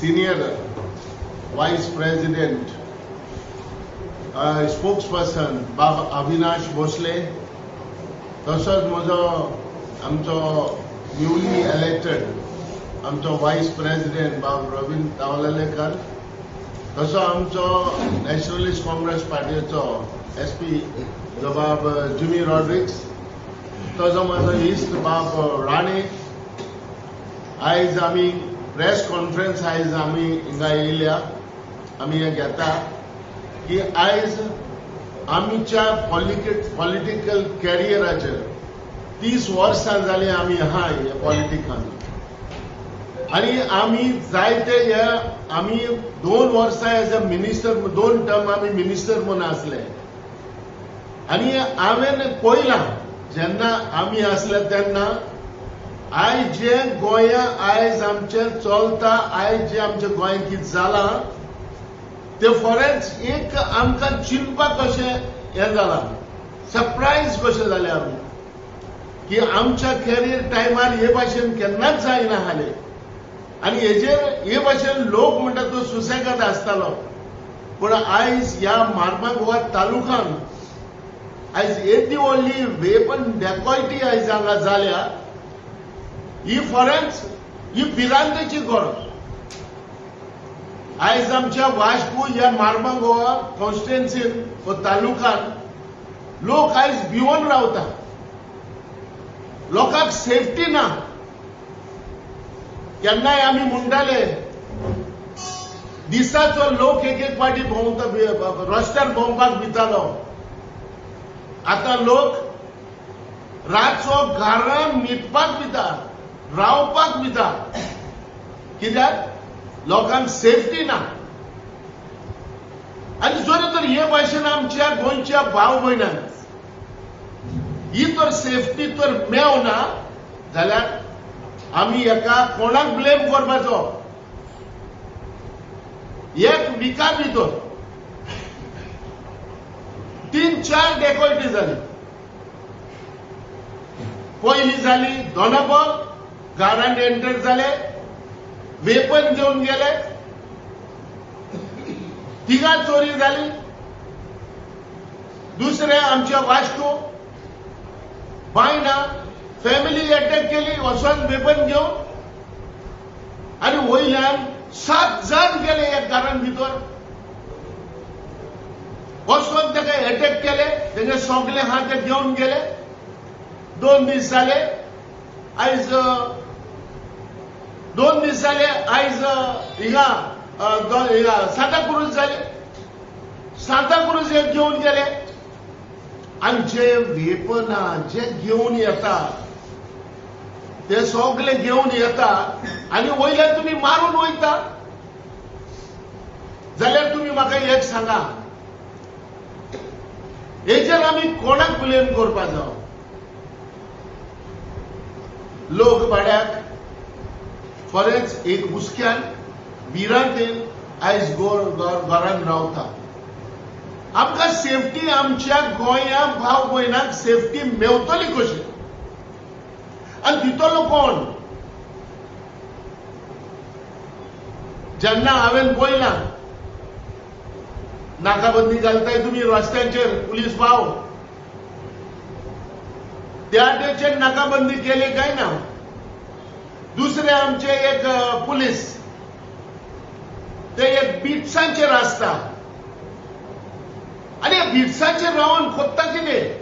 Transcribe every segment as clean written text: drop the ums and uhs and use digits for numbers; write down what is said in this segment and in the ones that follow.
Senior vice president spokesperson बाब अविनाश भोसले, तसोच म्हजो आमचो न्यूली इलेक्टेड आमचो वायस प्रेसिडेंट बाब रवींद्र तावलेकर, तसो आमचो नॅशनलिस्ट काँग्रेस पार्टीचो एस पी जो बाब जिमी रॉड्रिक्स, तसो म्हजो इश्ट बाब राणे. आयज आमी प्रेस कॉन्फरन्स आयज आमी हिंगा येयल्या, आमी हें घेता की आयज आमच्या पॉलिटिकल कॅरियराचेर 30 वर्सां जालीं आमी आहा हे पॉलिटिकान आनी आमी जायते हे आमी 2 वर्सां एज अ मिनिस्टर, 2 टर्म आमी मिनिस्टर म्हूण आसले आनी हांवें पळयलां जेन्ना आमी आसले तेन्ना आयज जे गोंया आयज आमचें चलता, आयज जें आमच्या गोंयांत कितें जालां तें फॉरेंच एक आमकां चिंतपाक कशें हें जालां, सरप्रायज कशें जालें आमी की आमच्या कॅरियर टायमार हे भाशेन केन्नाच जायना आसलें आनी हेजेर हे भाशेन लोक म्हणटा तो सुसेगाद आसतालो. पूण आयज ह्या मार्मागोवा तालुकान आयज येदी व्हडली वेपन डेकॉयटी आयज हांगा जाल्या, ही फॉरेंच ही भिरांतेची गरज. आयज आमच्या वास्को ह्या मार्मागोवा कॉन्स्टिट्युएन्सीन व तालुकान लोक आयज भिवन रावता, लोकांक सेफ्टी ना. केन्नाय आमी म्हणटाले दिसाचो लोक एक एक फावटी भोंवता, रस्त्यार भोंवपाक भितालो, आतां लोक रातचो घरान न्हिदपाक भिता, रावपाक भिता, कित्याक लोकांक सेफ्टी ना. आनी जर तर हे भाशेन आमच्या गोंयच्या भाव भयणांक ही तर सेफ्टी तर मेवना जाल्यार आमी एका कोणाक ब्लेम करपाचो? एक विका भितर 3-4 डेकॉयटी जाली. पयली जाली दोनापोल, घरांत एंटर जाले, वेपन घेवन गेले, तिगा चोरी जाली. दुसरे आमच्या वास्को बायना फॅमिली अटॅक केली, वचोन वेपन घेवन आनी वयल्यान 7 जाण गेले एक घरान भितर, वचोन ताका अटॅक केले, तेजे सगळे आहा ते घेवन गेले. 2 दीस जाले आयज, 2 दीस जाले आयज हिंगा हिंगा सांताक्रूज जाले, सांताक्रूज एक घेवन गेले. आनी जे वेपना जे घेवन येता ते सगळे घेवन येता आनी वयल्यान तुमी मारून वयता जाल्यार तुमी म्हाका एक सांगा, हेचेर आमी कोणाक ब्लेम करपा जावो? लोक भाड्याक फरेंच एक हुस्क्यान भिरांतेन आयज घरान रावता. आमकां सेफ्टी आमच्या गोंया भाव भयणांक सेफ्टी मेवतली कशी? आनी दितलो कोण? जेन्ना हांवें पळयलां नाकाबंदी घालताय तुमी रस्त्यांचेर पुलीस भाव, त्या डेचेर नाकाबंदी केली काय ना? दुसरे आमचे एक पुलीस ते एक बिट्सांचेर आसता आनी बिट्सांचेर रावन कोत्ता कितें?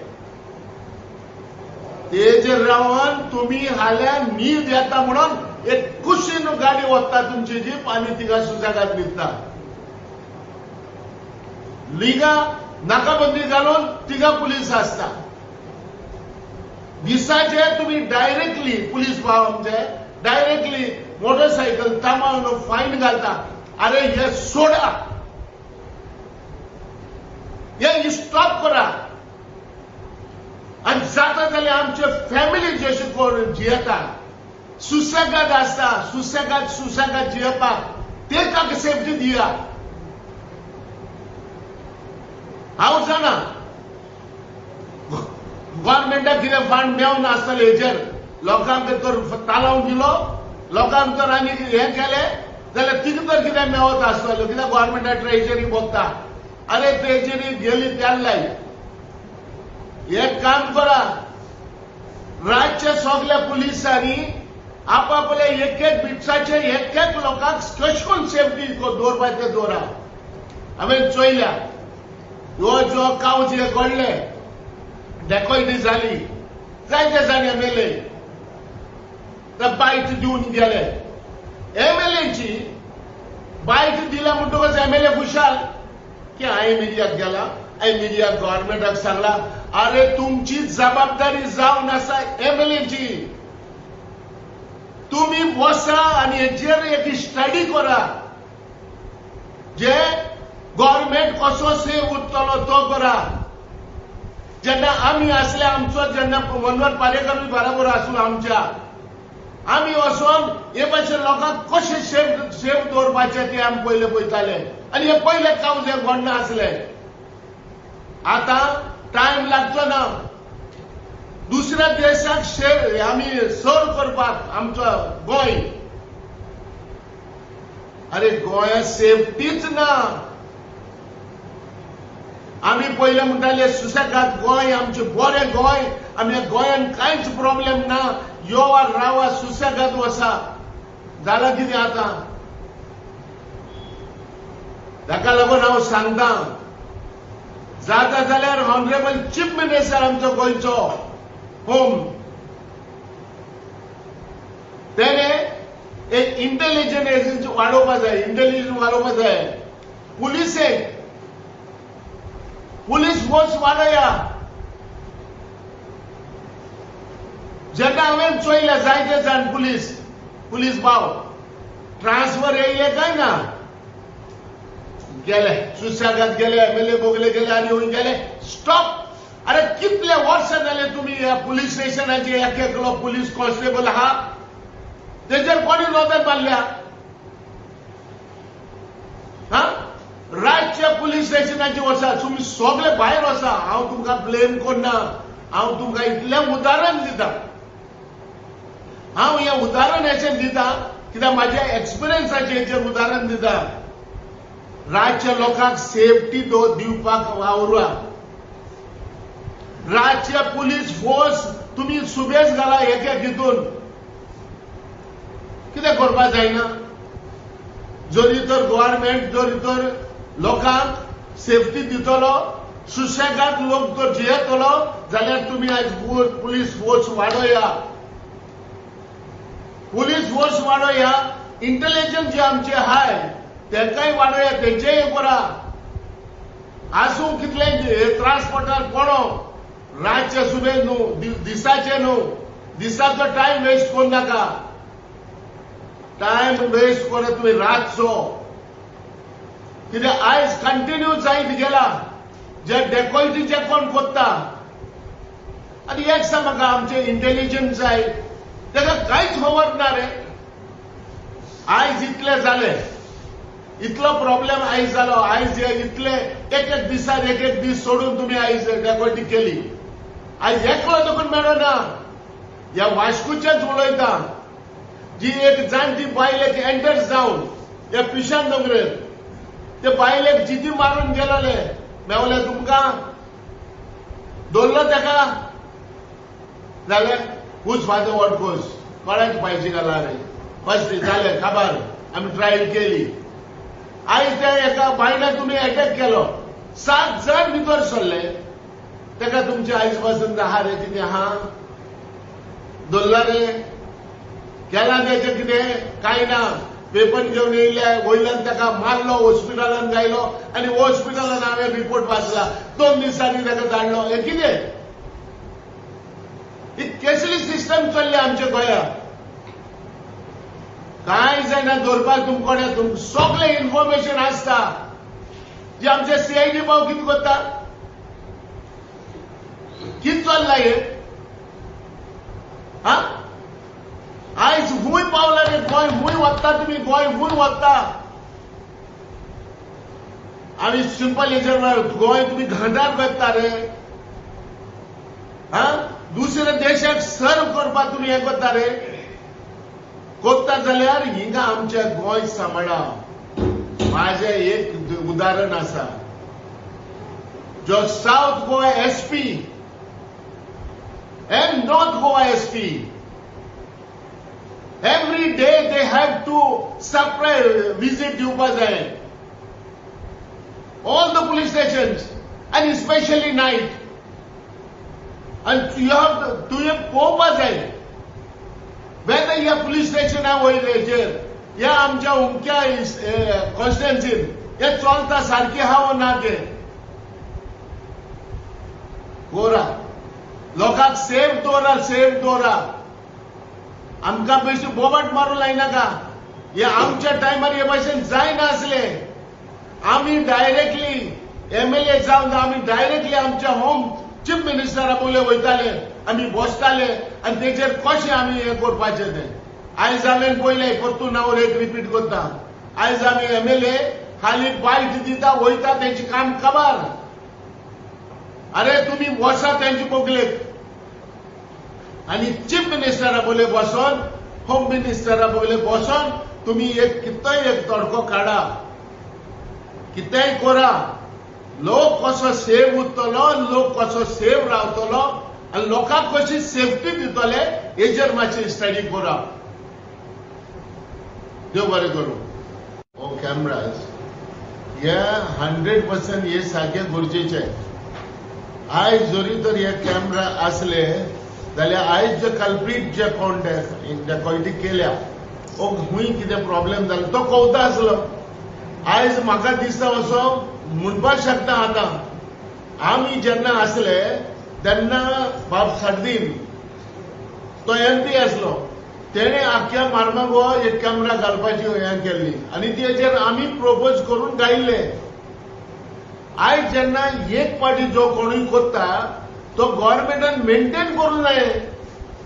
तेजेर रावन तुमी हाल्या न्हीद येता म्हणून एक कुशीन गाडी वता तुमची जीप आनी तिगा सुसेगाद न्हिदता. लिगा नाकाबंदी घालून तिगा पुलीस आसता. दिसाचे तुमी डायरेक्टली पुलीस भाव आमचे डायरेक्टली मोटरसायकल थांबोवन फायन घालता. अरे हे सोडा, हे स्टॉप करा. आनी जाता जाल्यार आमचे फॅमिली जशे कोण जियेता सुसेगाद आसता, सुसेगाद सुसेगाद जियेवपाक ते ताका सेफ्टी दिया. हांव जाणा गव्हर्मेंटाक कितें फंड मेळून आसतलें हेजेर लोकांक तर तालाव दिलो, लोकांक तर आनी हें केलें. जाल्यार तिका तर कितें मेवत आसतलो, कित्याक गव्हर्मेंटा ट्रेजरी बघता. अरे ट्रेजरी गेली तेन्नाय. एक काम करा, राज्य सगल्या पुलिसांनी आपापले एक एक बिट्साचे एक एक लोकांक कशें करून सेफ्टी दवरपाचें दवरा. हांवें चोयल्या ह्यो जो कावज हे घडले, डेकोयटी जाली, जायते जाण एमएलए ते बायट दिवन गेले. एमएलएची बायट दिल्या म्हणटकच एमएलए खुशाल की हांवें मिडियाक गेला, हांवें मिडियाक गव्हर्मेंटाक सांगला. अरे तुमची जबाबदारी जावन आसा एमएलएची. तुमी बसा आनी हेचेर एक स्टडी करा, जे गव्हर्मेंट कसो सेव उरतलो तो करा. जेन्ना आमी आसले आमचो जेन्ना मनोहर पारेकर बराबर आसलो आमच्या, आमी वचोन हे भाशेन लोकांक कशें सेफ दवरपाचें तें आमी पयले पळयताले आनी हे पयले काम जें घडना आसलें. आतां टायम लागचो ना दुसऱ्या देशाक शेव आमी सर्व करपाक आमचो गोंय. अरे गोंयांत सेफ्टीच ना. आमी पयले म्हणटाले सुसेगाद गोंय, आमचें बरें गोंय, आमच्या गोंयांत कांयच प्रॉब्लेम ना, यो रावा सुसेगाद वसा. जालां कितें आतां? ताका लागून हांव सांगता, जाता जाल्यार ऑनरेबल चीफ मिनिस्टर आमचो गोंयचो होम, तेणे एक इंटेलिजन्स एजन्सी वाडोवपा जाय, इंटेलिजन्स वाडोवपा जाय, पुलिसेक पुलीस फोर्स वाडया. जेन्ना हांवें चोयले जायते जाण पुलीस पुलीस भाव ट्रान्सफर येयले काय ना, गेले सुसेगाद गेले, एमएलए बोगले गेले आनी येवन गेले. स्टॉप. अरे कितले वर्सां जाले तुमी ह्या पुलीस स्टेशनाचे एक एकलो पुलीस कॉन्स्टेबल आहा तेजेर कोणी नदर मारल्या? हा, रातच्या पुलीस स्टेशनाचे वचा, तुमी सगळे भायर वचा. हांव तुमकां ब्लेम करना, हांव तुमकां इतलें उदाहरण दिता. हांव हें उदाहरण हेचेर दिता कित्याक म्हाज्या एक्सपिरियन्साचेर हेचेर उदाहरण दिता. रातच्या लोकांक सेफ्टी दिवपाक वावरा. रातच्या पुलीस फोर्स तुमी सुबेज घाला एक एक हितून. कितें करपाक जायना? जरी तर गव्हर्मेंट जरी तर लोकांक सेफ्टी दितलो, सुसेगाद लोक जर जियेतलो जाल्यार तुमी आयज पुलीस फोर्स वाडोया, पुलीस फोर्स वाडोया, इंटेलिजन्स जे आमचे आहाय तेंकांय वाडोया, तेंचेय करा. आसूं कितले त्रास पडटा पडो, रातचे सुबेज न्हू, दिसाचे न्हू, दिसाचो टायम वेस्ट करूं नाका. टायम वेस्ट करत तुमी रातचो, कित्याक आयज कंटिन्यू जायत गेला जे डेकोयटीचे कोण कोत्ता. आनी एक सांग म्हाका, आमचे इंटेलिजन्स जाय ताका कांयच खबर ना रे. आयज इतले जाले, इतलो प्रॉब्लेम आयज जालो, आयज इतले एक एक दिसार एक एक दीस सोडून तुमी आयज डेकोयटी केली. आयज एकलो देखून मेळना. ह्या वास्कोचेच उलयता, जी एक जाणटी बायलेक एंटर जावन ह्या पिशान दोंगरेर ते बायलेक जिती मारून गेलेले, मेवले तुमकां दवरलो ताका, जालें whose father what goes, कोणाक पायशी घाला रे, फर्स्ट जालें खबर, आमी ट्रायल केली. आयज त्या एका बायलाक तुमी एटॅक केलो, 7 जाण भितर सरले, ताका तुमचे आयज पासून आहा रे कितें आहा दवरला रे, केला तेचें कितें कांय ना. पेपर घेवन येयले, वयल्यान ताका मारलो, हॉस्पिटलान घायलो आनी हॉस्पिटलान हांवें रिपोर्ट वाचला, 2 दिसांनी ताका धाडलो. हें कितें? ही कसली सिस्टम चल्ली आमच्या गोंयांत? कांय जायना दवरपाक तुमकडे, तुमकां सगळें इन्फॉर्मेशन आसता. जे आमचे सीआयडी भाव कितें करता, कितें चल्लां हें? हा, आयज खूंय पावला रे गोंय, खूंय वता तुमी, गोंय खूंय वता. आमी सिंपल हेचेर गोंय तुमी घांटार करता रे. हा, दुसऱ्या देशाक सर्व करपाक तुमी हें करता रे, कोत्ता जाल्यार हिंगा आमच्या गोंय सांबाळा. माझें एक उदाहरण आसा, जो South Goa SP and North Goa SP, every day they have to surprise visit दिवपा जाय all the police stations and especially night. And you have to, तुवें पळोवपा जाय वेदर ह्या पुलीस स्टेशना वयले हेचेर ह्या आमच्या उमक्या कॉन्स्टिट्युएन्सीन हे चलता सारकें आहा वो ना तें. कोरा लोकांक सेफ दवरा, सेफ दवरा. आमकां बेश्टी बोबाट मारूं लायनाका. हे आमच्या टायमार हे भाशेन जायनासले. आमी डायरेक्टली एमएलए जावन आमी डायरेक्टली आमच्या होम चीफ मिनिस्टरा बोले वयताले, आमी बसताले आनी तेचेर कशें आमी हें करपाचें तें. आयज हांवें पळयलें, परतून हांव एक रिपीट करता, आयज आमी एमएलए खाली बायट दिता वयता, तेंचें काम काबार. अरे, तुमी वसा तेंचे बगलेक आनी चीफ मिनिस्टरा बोले बसोन, होम मिनिस्टरा बगले बसोन तुमी एक कितेंय एक तडको काडा, कितेंय करा. लोक कसो सेफ उरतलो, लोक कसो सेफ रावतलो आनी लोकांक कशी सेफ्टी दितले हेजेर मातशी स्टडी करा. देव बरें करूं. हो कॅमराज हे 100% हे सारखे गरजेचे. आयज जरी तर हे कॅमरा आसले जाल्यार आयज जे कल्प्रीट जे कोण डेकॉयटी केल्या ओ खूंय कितें प्रॉब्लेम जालो तो कवता आसलो. आयज म्हाका दिसता असो म्हणपाक शकता, आतां आमी जेन्ना आसले तेन्ना बाब सार्दीन तो एमपी आसलो, तेणे आख्ख्या मार्मागोवा एक कॅमरा घालपाची हें केल्ली आनी तेजेर आमी प्रपोज करून घायिल्ले. आयज जेन्ना एक पाटी जो कोणूय करता तो गव्हर्मेंटान मेंटेन करूंक जाय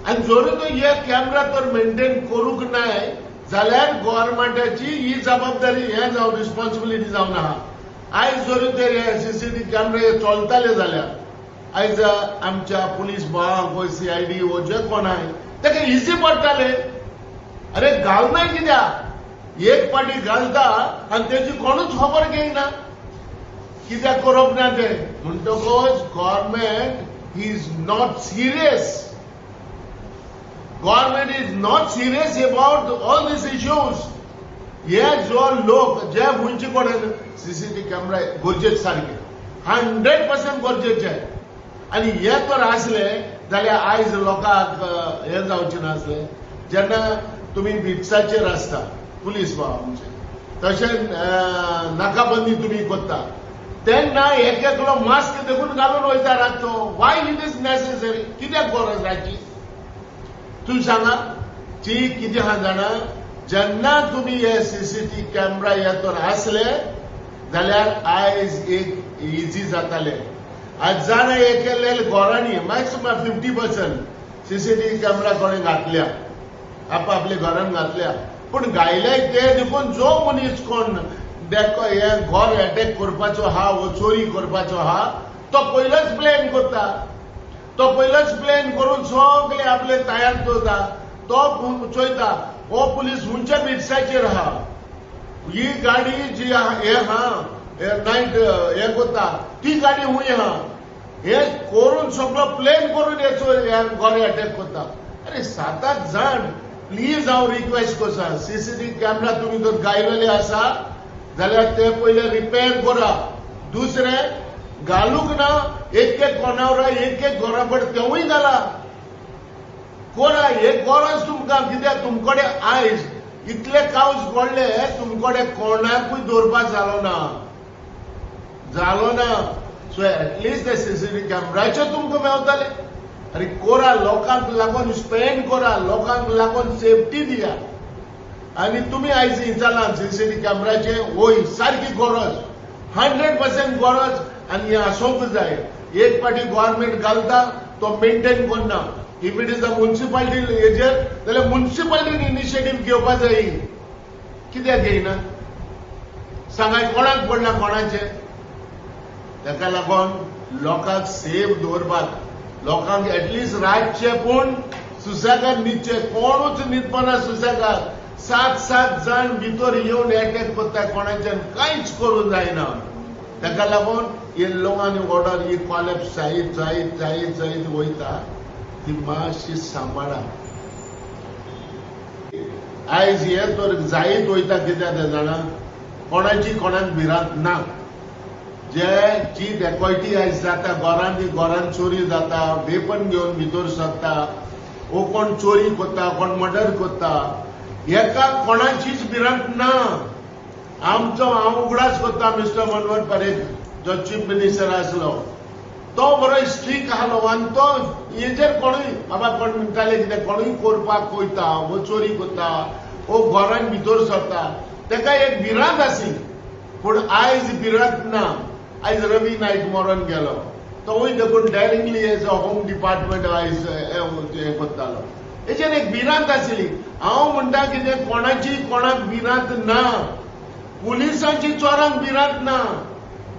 आनी जरी तो एक कॅमरा तर मेंटेन करूंक नाय जाल्यार गव्हर्मेंटाची ही जबाबदारी हें जावन रिस्पॉन्सिबिलिटी जावन आहा. आयज जरी ते सीसीटीव्ही कॅमरे चलताले जाल्यार आयज आमच्या पुलीस भावांक वो सीआयडी वो जे कोण आहाय तेका इजी पडटाले. अरे, घालनाय कित्याक? एक पाटी घालता आनी तेजी कोणूच खबर घेयना. कित्याक करप ना ते? म्हणटकच government is not serious, government is not serious about all these issues. हे जो लोक जे खंयचे कडेन सीसीटीव्ही कॅमेरा गरजेचे, सारके 100% गरजेचे. आनी हे तर आसले जाल्यार आयज लोकांक हें जावचें नासलें. जेन्ना तुमी बिचाचेर आसता पुलीस भाव आमचे, तशें नाकाबंदी तुमी करता तेन्ना एक एकलो मास्क देखून घालून वयता रातचो. Why it is necessary? कित्याक गरज हाची तूं सांगा. ती कितें आहा जाणा, जेन्ना तुमी हे सीसीटीव्ही कॅमेरा हे तर आसले जाल्यार आयज एक इजी जाताले. आज जाणा हे केल्ले घरांनी मॅक्सिमम 50% सीसीटीव्ही कॅमेरा कोणें घातल्या, आपापल्या घरान घातल्या. पूण घायले ते देखून जो मनीस कोण देखो हे घर अटॅक करपाचो आहा वो चोरी करपाचो आहा तो पयलोच प्लॅन करता. तो पयलोच प्लॅन करून सगळे आपले तयार करता. तो चोयता हो पुलीस खंयच्या बिट्साचेर आहा, ही गाडी जी आहा हे आहा नायट हे करता ती गाडी खंय आहा, हे करून सगळो प्लॅन करून हेचो घर अटॅक करता. अरे, सात आठ जाण, प्लीज हांव रिक्वेस्ट करता, सीसीटीव्ही कॅमेरा तुमी जर गायलेले आसा जाल्यार ते पयले रिपेर करा. दुसरें घालूंक ना, एक एक कोणावर एक एक घरा कडेन तेवूय घाला, कोरा. हे गरज तुमकां कित्याक तुमकडे आयज इतले कावस पडले, तुमकडे कोणाकूय दवरपाक जालो ना, जालो ना. सो एटलिस्ट ते सीसीटीव्ही कॅमेराचे तुमकां मेवताले. आनी कोरा, लोकांक लागून स्पेंड करा, लोकांक लागून सेफ्टी दिया. आनी तुमी आयज विचारला सीसीटीव्ही कॅमेराचे, वय, सारकी गरज, 100% गरज आनी हें आसूंक जाय. एक पाटी गव्हर्मेंट घालता तो मेंटेन करना. If it is a municipality हेजेर जाल्यार मुन्सिपालिटीन इनिशिएटीव घेवपा जाय. कित्याक घेयना सांगाय? कोणाक पडला कोणाचें? ताका लागून लोकांक सेफ दवरपाक, लोकांक एटलिस्ट रातचे पूण सुसेगाद न्हिदचे. कोणूच न्हिदपना सुसेगाद. 7-7 जाण भितर येवन एटॅक करता, कोणाच्यान कांयच करूंक जायना. ताका लागून हे लॉ आनी ऑर्डर ही कॉलेप्स जायत जायत जायत जायत वयता, ती मातशी सांबाळा. आयज हे तर जायत वयता कित्याक जाणा, कोणाची कोणाक भिरांत ना. जे जी डेकॉयटी आयज जाता, घरांनी घरान चोरी जाता, वेपन घेवन भितर सरता, वो कोण चोरी करता, कोण मर्डर करता, हेका कोणाचीच भिरांत ना. आमचो हांव उगडास करता मिस्टर मनोहर पर्रीकर जो चीफ मिनिस्टर आसलो तो बरो स्ट्रीक आसलो आनी तो हेजेर कोणूय बाबा कोण म्हणटाले कितें कोणूय करपाक वयता वो चोरी करता वो घरान भितर सरता, तेका एक भिरांत आसली. पूण आयज भिरांत ना. आयज रवी नायक मरोन गेलो, तोवूय देखून daringly as a home department आयज हें करतालो. हेचेर एक भिरांत आसली. हांव म्हणटा कितें, कोणाची कोणाक भिरांत ना, पुलिसांची चोरांक भिरांत ना.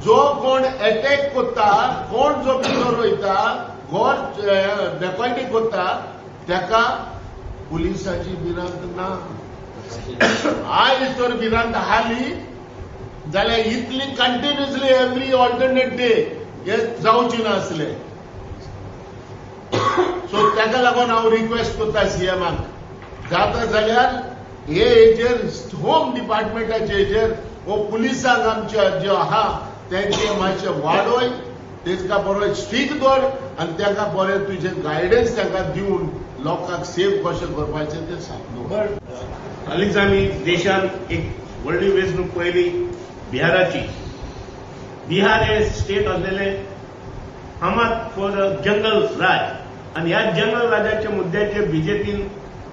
जो कोण एटॅक करता, कोण जो भितर वयता, घर डेकॉयटी करता, ताका पुलिसांची भिरांत ना. आयज तर भिरांत आसली जाल्यार इतली कंटिन्युअसली एवरी ऑल्टरनेट डे हे जावची नासले. सो ताका लागून हांव रिक्वेस्ट करता सीएमाक, जाता जाल्यार हे हेजेर होम डिपार्टमेंटाचे हेजेर वो पुलिसांक आमच्या ज्यो आहा तेंचे मातशें वाडोय, तेका बरो स्ट्रीक दवर आनी ताका बरें तुजें गायडन्स ताका दिवन लोकांक सेफ कशें करपाचें तें सांग. हालींच आमी देशांत एक व्हडली वेंचणूक पळयली बिहाराची. बिहार हे स्टेट आसलेले फामाद फॉर जंगल राज, आनी ह्या जंगल राजाच्या मुद्द्याचेर बीजेपीन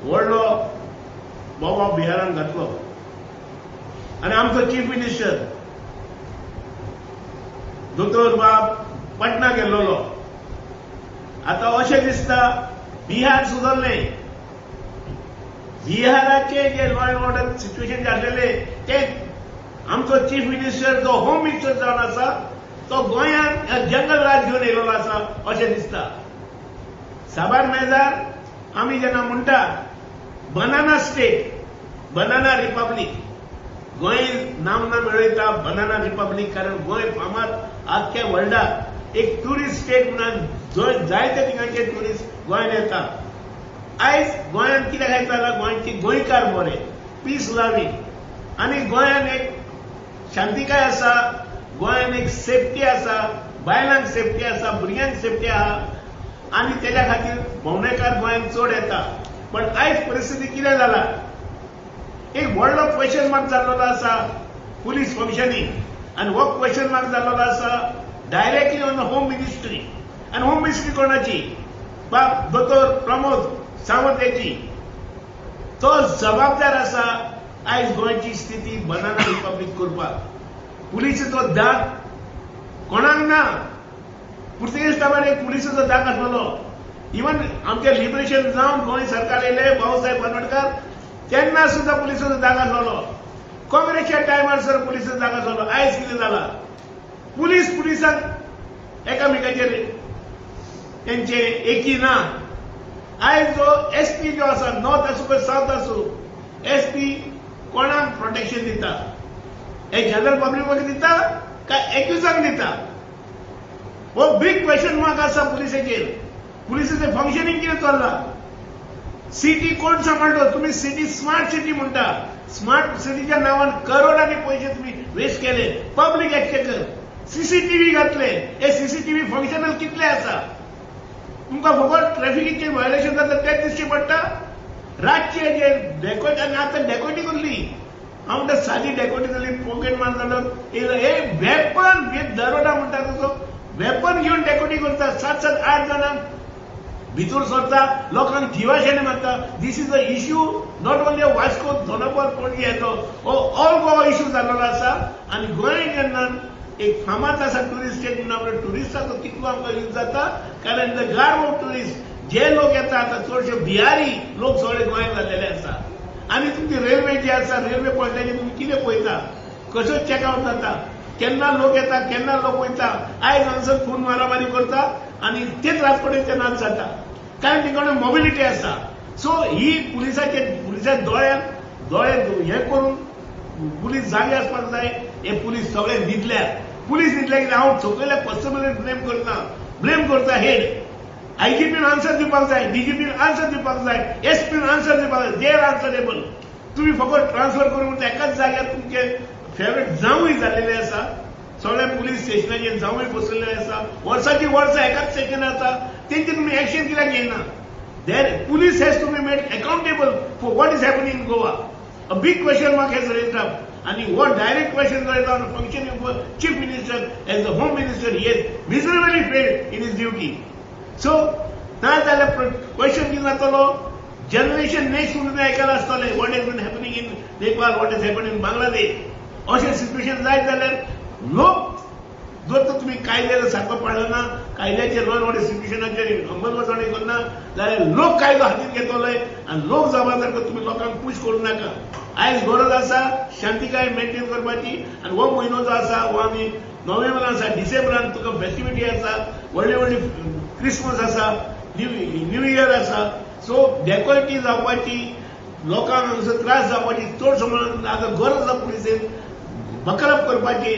व्हडलो बोवाळ बिहारान घातलो. आनी आमचो चीफ मिनिस्टर दोतोर बाब पटना गेल्लो. आतां अशें दिसता बिहार सुदरलें. बिहाराचे जे लॉ एंड ऑर्डर सिच्युएशन जे आसलेले ते आमचो चीफ मिनिस्टर जो होम मिनिस्टर जावन आसा तो गोंयांत जंगल राज घेवन येयलेलो आसा अशें दिसता. साबार मेजार आमी जेन्ना म्हणटा banana state, banana republic, Goa नामना मेळयता बनाना रिपब्लीक, कारण गोंय फामाद आख्ख्या वर्ल्डाक एक ट्युरिस्ट स्टेट म्हणून जायते ठिकाणचे ट्युरिस्ट गोंयांत येता. आयज गोंयांत कितें खायत जाला, गोंयची गोंयकार बरे पीस लवींग, आनी गोंयांत एक शांतिकाय आसा, गोंयांत एक सेफ्टी आसा, बायलांक सेफ्टी आसा, भुरग्यांक सेफ्टी आहा, आनी तेज्या खातीर भोंवडेकार गोंयांत चड येता. पण आयज परिस्थिती कितें जाला, एक व्हडलो क्वेश्चन मार्क जाल्लो आसा पुलीस फंक्शनींग, आनी हो क्वेश्चन मार्क जाल्लो आसा directly on the home ministry. आनी होम मिनिस्ट्री कोणाची? बाब दोतोर प्रमोद सावंत हेची. तो जबाबदार आसा आयज गोंयची स्थिती बनाना रिपब्लीक करपाक. पुलिसेचो धाक कोणाक ना. पुर्तुगेज टायमार एक पुलिसेचो धाक आसलेलो. इवन आमचें लिबरेशन जावन गोंय सरकार येयलें भाऊसाहेब बांदोडकर तेन्ना सुद्दां पुलिसेचो धाक आसलेलो. काँग्रेसच्या टायमार सर पुलिसेचो धाक आसलेलो. आयज कितें जाला, पुलीस पुलिसांक एकामेकाचेर तेंचे एकी ना. आयज जो एसपी जो आसा, नॉर्थ आसूं काय सावथ आसूं, एसपी कोणाक प्रोटेक्शन दिता? हे जनरल पब्लिकाक दिता काय एक्युजांक दिता? हो बीग क्वेश्चन मार्क आसा पुलिसेचेर. पुलिसेचें फंक्शनींग कितें चल्लां? सिटी कोण सांबाळटलो? तुमी सिटी स्मार्ट सिटी म्हणटा, स्मार्ट सिटीच्या नांवान करोडांनी पयशे तुमी वेस्ट केले. पब्लीक एक्चेकर सीसीटीव्ही घातले, हे सीसीटीव्ही फंक्शनल कितले आसा? तुमकां फकत ट्रॅफिकीचे व्हायोलेशन जाता तेच दिश्टी पडटा. रातचे जे डेकोट, आनी आतां डेकोटी उरली, हांव म्हणटा सादी डेकोटी जाली, पॉकेट मार जालो, हे वेपन हे दरोडा म्हणटा तसो वेपन घेवन डेकोटी करता. 7-7, 8 जाणां भितर सरता, लोकांक जिवाशेने मारता. This is a issue not only Vasco, Dona Paula, Panaji येतो, हो ऑल गोवा इश्यू जाल्लो आसा. आनी गोंय जेन्ना एक फामाद आसा ट्युरिस्ट स्टेट म्हणून, ट्युरिस्टाचो कितलो आमकां यूज जाता, कारण the garb of tourist जे लोक येता आतां चडशे बिहारी लोक सगळे गोंयांत जाल्लेले आसा. आनी तुमची रेल्वे जी आसा, रेल्वे पॉयंटाचेर तुमी कितें पळयता, कसो चॅकआवट जाता, केन्ना लोक येता, केन्ना लोक वयता. आयज हांगासर खून मारामारी करता आनी तेच रात कडेन ते नाच जाता, कारण तिकडे मोबिलिटी आसा. सो ही पुलिसाच्या दोळ्यांत दोळे हें करून पुलीस जागे आसपाक जाय. हे पुलीस सगळे न्हिदल्या, पुलीस न्हिदल्या कित्याक हांव सकयल्या कॉन्स्टेबल ब्लेम करना, ब्लेम करता हेड. आयजीपीन आन्सर दिवपाक जाय, डीजीपीन आन्सर दिवपाक जाय, एसपीन आन्सर दिवपाक जाय. They are answerable. तुमी फकत ट्रान्सफर करून एकाच जाग्यार तुमचे फेवरेट जावूय जाल्लेले आसा. सगळ्या पुलीस स्टेशनाचेर जावूय बसलेले आसा, वर्साची वर्सां एकाच स्टेशनार आसा, तेंचे तुमी एक्शन कित्याक घेयना? There police has to be made accountable for what is happening in Goa. A big question mark has raised up. And what direct question raised on the functioning of Chief Minister as the Home Minister, he has miserably failed in his duty. So, ना जाल्यार question कितें जातलो? Generation next सुद्दां आयकला आसतलें what has been happening in Nepal, what has happen in Bangladesh. अशें situation जायत जाल्यार लोक जर तर तुमी कायद्याचो सारको पाळना ना, कायद्याचे लॉ अँड ऑर्डर सिच्युएशनाचेर अंमलबजावणी करना जाल्यार लोक कायदो हातीन घेतले आनी लोक जबाबदार तुमी लोकांक पूश करूं नाका. आयज गरज आसा शांतिकाय मेंटेन करपाची. आनी हो म्हयनो जो आसा हो आमी नोव्हेंबरान आसा, डिसेंबरान तुका फेस्टिविटी आसा, व्हडली व्हडली क्रिसमस आसा, न्यू इयर आसा. सो डेकॉयटी जावपाची, लोकांक हांगासर त्रास जावपाची चड प्रमाणांत आतां गरज आसा पुलिसेन बकलअप करपाची.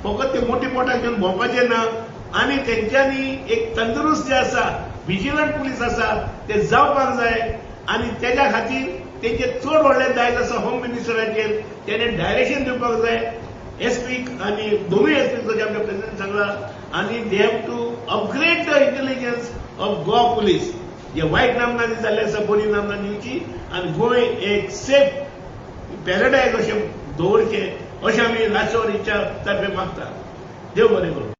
फकत ते मोटे पोटाक घेवन भोंवपाचें ना आनी तेंच्यांनी एक तंदुरुस्त जे आसा विजिलंट पुलीस आसा ते जावपाक जाय. आनी तेज्या खातीर तेंचे चड व्हडलें दायज आसा होम मिनिस्टराचेर, तेणें डायरेक्शन दिवपाक जाय एसपी आनी दोनूय एसपी जशें आमच्या प्रेसिडेंट सांगला. आनी they have to upgrade the intelligence of Goa police. जे वायट नामना जाल्ले आसा बरी नामना दिवची आनी गोंय एक सेफ पॅराडायज अशें दवरचें अशें आमी राष्ट्रवादीच्या तर्फे मागता. देव बरें करूं.